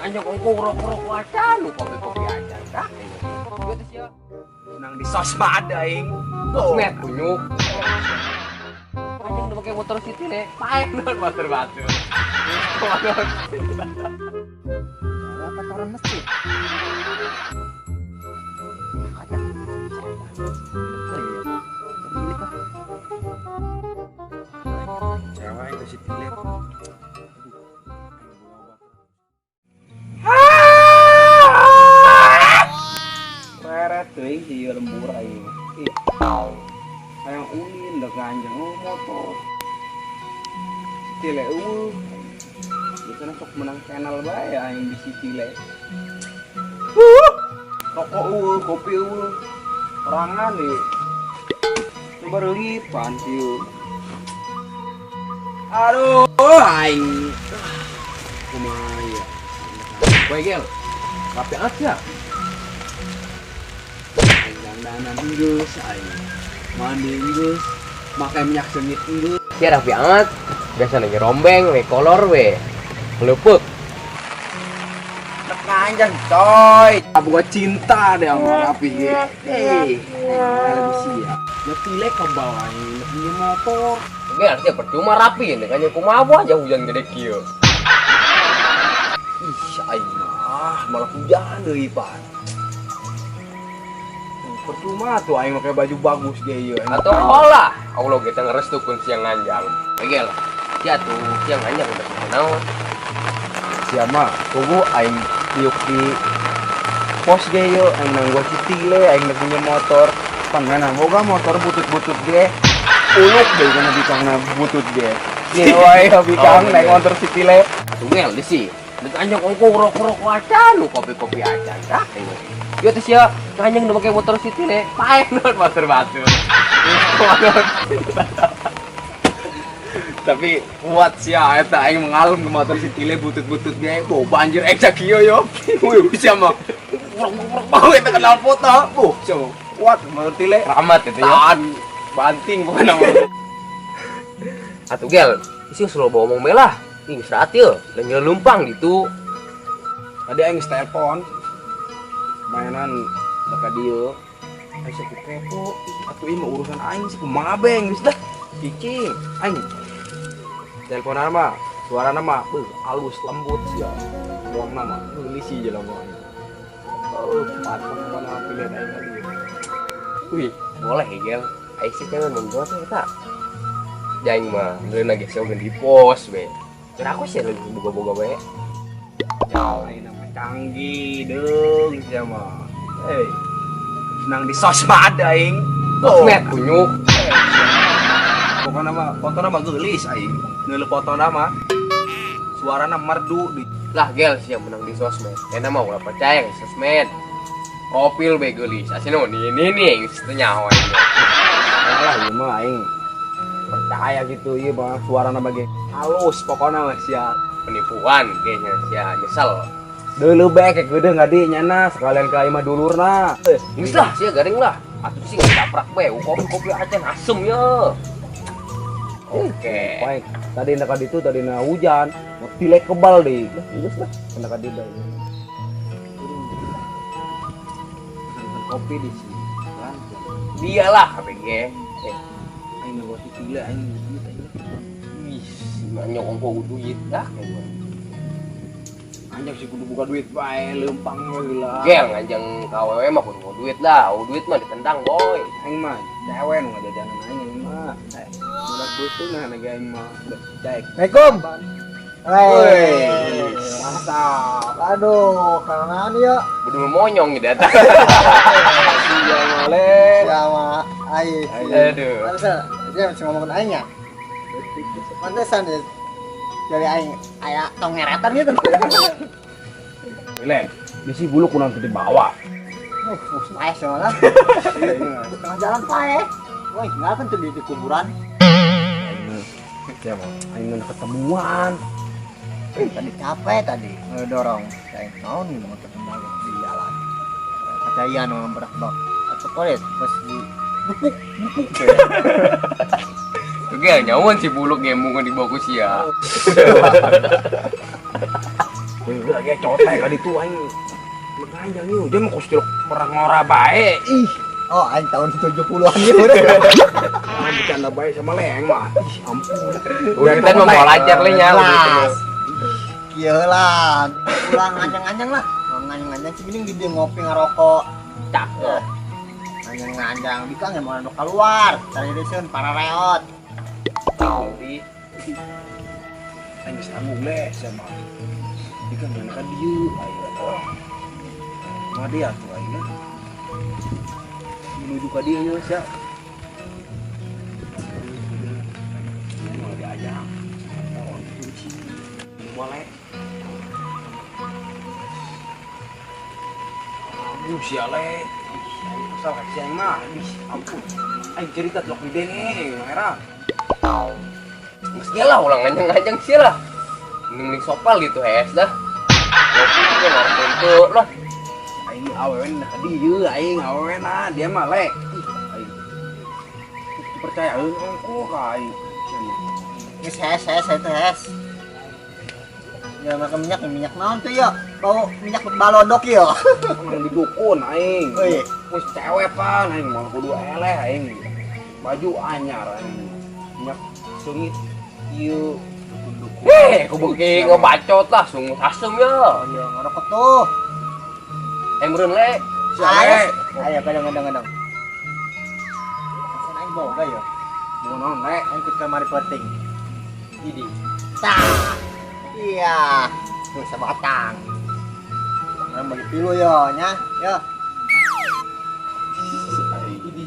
Anjang ongko rokok acan, kopi-kopi acan. Dah, gitu sih ya. Nang di sosmed aing. Sosmed kunyuk. Anjing udah pakai motor City nih. Pae non motor batu. Apa koran masjid? Cewek itu si Tilep. Reret teuing si lembur aing. Ih. Hayang ulin da ganjang motor. Si Tile eueuh. Biasana sok menang channel bae aing di si Tile. Rokok eueuh, kopi eueuh. Orangan deui. Coba reulipan sieu. Aduh, aing. Kumaha ya? Woi gel. Rapi aja. Aing dandanan geus aing. Mandi geus, make minyak sengit geus. Sia rapi amat. Biasa lagi rombeng we kolor we. Leupek. Nek anjang coy. Boga cinta deh sama rapi ge. Eh, lebih sia. Ya tile kebal aing, nek punya motor. Gel sia percuma rapi nih kan kumaha aja hujan gede kieu. Ih, aing mah malah hujan deui pan. Percuma tuh aing pakai baju bagus ge ieu. Atau hola, Allah kita ngerestu kun siang nganjang. Gel, sia tuh siang nganjang udah naon. Sia mah tunggu aing diuk di pos ge ieu, aing nang gua citile, aing punya motor. Panganan boga motor butut-butut ge. Uluk deui kana bikangna butut ge. Ieu wae bikang naik motor citile. Atuh gel di si. Dek anjang ongko rokok acan, kopi-kopi acan. Dah. Ieu teh sia anjing udah pakai motor City nih. Pae non motor batu. Tapi kuat sih ya, eta aing mengalem ke motor Citile butut-butut ge. Oh, banjir eksa kieu yo. Wih, bisa mah. Urang-urang bau eta kenal foto. Buh, sia mah kuat motor Tile. Ramat itu ya. Tahan banting pokoknya mah. Atuh gel, isi selalu bawa omong melah. Ih, istirahat ye, lagi lumpang gitu. Tadi aing geus telepon. Mainan dekat dieu. Aing sok kepo. Atuh ieu mah urusan aing sih kumaha beng geus dah. Cicing, aing. Teleponan mah, suarana mah beuh halus lembut sia. Ruangna mah geulis sih jelema aing. Oh, patah mana pilihan aing tadi. Wih, boleh ya gel. Aing sih jangan nunggu tuh eta. Jaing mah beuleuh ge sia di pos we. Cara aku sih lebih boga-boga we. Ya, aing nama canggih deung sia mah. Hei. Senang di sosmed aing. Sosmed kunyuk. Pokokna mah fotona mah geulis aing. Ngeuleuh fotona mah suarana merdu di. Lah gel sih yang menang di sosmed. Enak mah ulah percaya ke sosmed. Profil be geulis. Asina mah ini nih geus teu nyaho aing. Alah ieu mah aing percaya gitu ieu mah suarana bage halus pokokna mah sia. Penipuan kayaknya sia nyesel. Deuleuh bae kayak geudeung ngadi nyana sekalian ka imah dulurna. Geus lah sia garing lah. Atuh sih ngedaprak bae kopi-kopi acan asem ye. Oke. Baik. Tadi nak ditu tadi na hujan, tile kebal deui. Lah geus lah kena ka dieu bae. Pesan kopi di sini. Kan. Dialah KPG. Aing mah gua tile aing duit aing. Ih, nyok ongko duit dah kayak gua. Anjang sih kudu buka duit bae leumpang we lah. Gel nganjang ka awewe mah kudu buka duit lah. Oh, duit mah ditendang, boy. Aing mah cewek nu ngajajanan aing aing mah. Budak duit tuh nah lagi aing mah. Daek. Assalamualaikum. Woi, mantap. Aduh, kanaan ya. Bedul monyong gitu datang. Iya, male. Sama ai. Aduh. Pantesan, dia masih ngomongin aing ya. Pantesan ya. Jadi aing aya tong ngeretan gitu. Len, bisi bulu kurang teu dibawa. Paeh soalnya. Tengah jalan paeh. Wah, tinggal kan tuh di kuburan. Ya, aing mah ketemuan. Tadi capek tadi ngedorong. Aing naon nih mau ketemu di jalan. Kacaian orang berak-berak. Atau koret pas di bupuk bupuk. Oke, nyawan si buluk gembung di bawah sia. Wih, lagi cotek kali itu aing. Meganjang yeuh, dia mah kos perang ngora bae. Ih. Oh, aing tahun 70-an ieu udah. Bercanda bae sama leng mah. Ih, ampun. Udah kita mah mau lancar le nya. Kieu lah. Ulah nganjang-nganjang lah. Nganjang-nganjang sih mending di dia ngopi ngerokok. Cakep. Nganjang-nganjang bikang ya mau keluar. Cari deseun para reot. Aing geus tanggung le sama. Bikang geus ka dieu aing atuh. Mah dia atuh aing menuju ka dieu nya sia. Mau diajak. Kunci. Boleh. Aduh sia le. Aing kesal ka sia mah. Ih, ampun. Aing cerita telok didenge merah. Mesti lah ulang nganjang-nganjang sih lah. Mending sopal gitu hes dah. Ngopi juga ngarep tuh lah. Aing awewe na ka dieu aing awewe na dia mah le. Aing percaya ongko ka aing. Geus hes hes itu hes. Ya makan minyak, minyak naon tuh ya? Bau minyak balodok ya. Emang didukun aing. Euy, wis cewek pan aing mah kudu eleh aing. Baju anyar aing. Minyak sengit ieu dukun-dukun. Heh, ku beuki ngebacot lah sungut asem ya. Oh iya ngerokok tuh. Meureun le. Ayo, ayo kadang-kadang. Aing boga ya. Boga naon le? Aing ikut kamari penting. Idi. Tah. Iya, tuh sama batang. Orang bagi pilu yo nya, yo. Idi.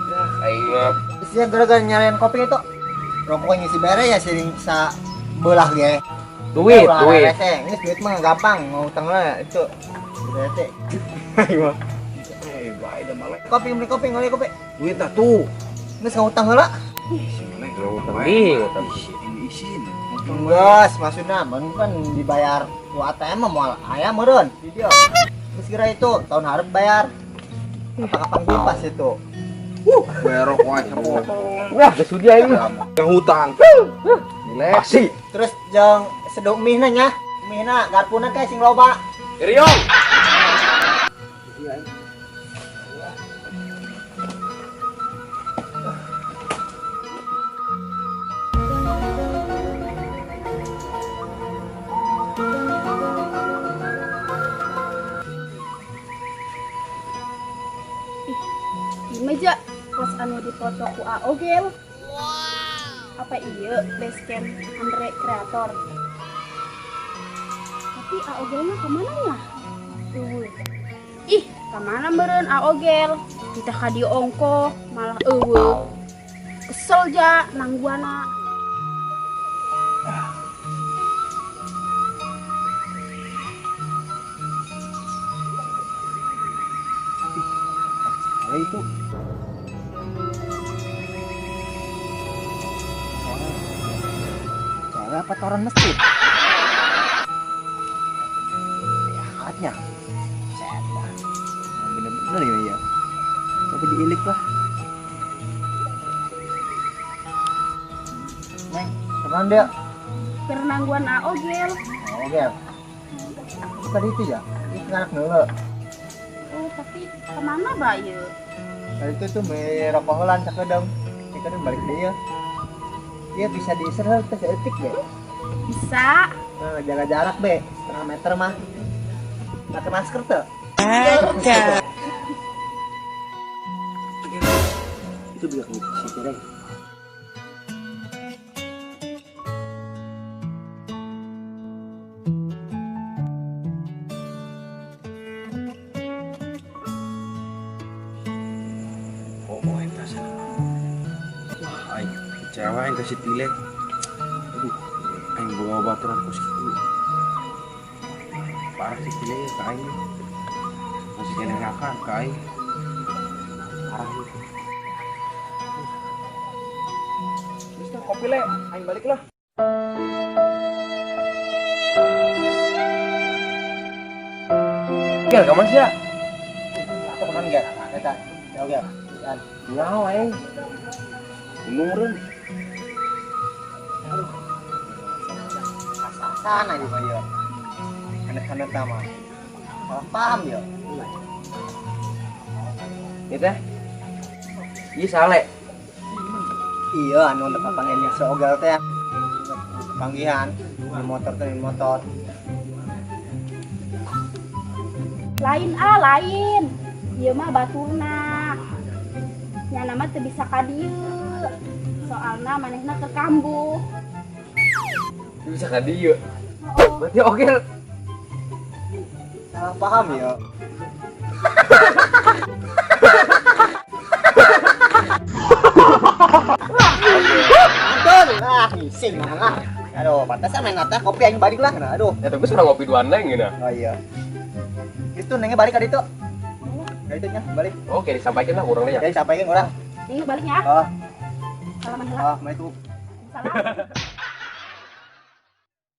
Ya, aing mah. Sia gara-gara nyalain kopi itu. Rokok ngisi bere ya sering sa belah ge. Duit, duit. Ini duit mah gampang, ngutang lah itu. Berarti. Aing mah. Eh, bae da mah. Kopi beli kopi, ngoli kopi. Duit dah tuh. Geus ngutang heula. Ih, si mana Ngutang ngutang. Isin. Geus, maksudna mun kan dibayar ku ATM mah moal aya meureun di dieu. Geus kira itu tahun hareup bayar. Kapan-kapan pas itu. Berok wae sepotong. Wah, geus sudi aing mah. Yang hutang. Pasti. Terus jeung seduk mie nya, mie-na garpuna teh sing loba. Iriong. Meja pos anu dipoto ku Aogel. Wow. Apa iya basecamp Andre kreator? Tapi Aogelnya kemana ya? Eueuh. Ih, kemana meureun Aogel? Kita ka dieu ongkoh malah eueuh. Kesel ja nangguana. Itu cewek apa toran masjid? Lihatnya, setan. Bener-bener ini ya. Tapi diilik lah. Neng, kemana dia? Pernangguan Aogel. Aogel. Tadi itu ya? Itu anak dulu. Oh, tapi kemana ba ya? Tadi itu tuh beli rokok heula sakedeung. Sakedeung balik deui ya. Iya bisa diiser teh saeutik be. Bisa. Nah, jaga jarak be, setengah meter mah. Pakai masker tuh. Itu biar si Tereng. Oh, eta sana. Wah, aing. Kecewa aing ka si Tile. Aduh, aing boga baturan kos kitu. Parah si Tile ya ka aing. Masih kena ngakan ka aing. Parah ieu. Geus tah kopi le, aing balik lah. Gel, ka mana sih ya? Atau kemana gak? Eta, jauh gak? An. Nyaho aing. Nurun. Aduh. Asasan aja mah ya. Anak-anak sama. Salah paham ya. Ieu teh. Ieu sale. Iya, anu untuk panggilan si Ogel teh. Panggihan, di motor teh di motor. Lain ah, lain. Ieu mah baturna. Nyana mah teu bisa ka dieu. Soalna manehna keur kambuh. Teu bisa ka dieu. Oh. Berarti Ogel Salah paham ya. Betul. Ah, ngising lah. Aduh, pantasan main nata kopi aing balik lah. Nah, aduh. Ya tapi sudah ngopi duaan neng gitu. Oh iya. Itu nengnya balik ka ditu. Ka ditu nya, balik. Oke, disampaikan lah orangnya ya. Jadi sampaikan orang. Ini baliknya. Oh, Salaman heula. oh, Assalamualaikum. Salam.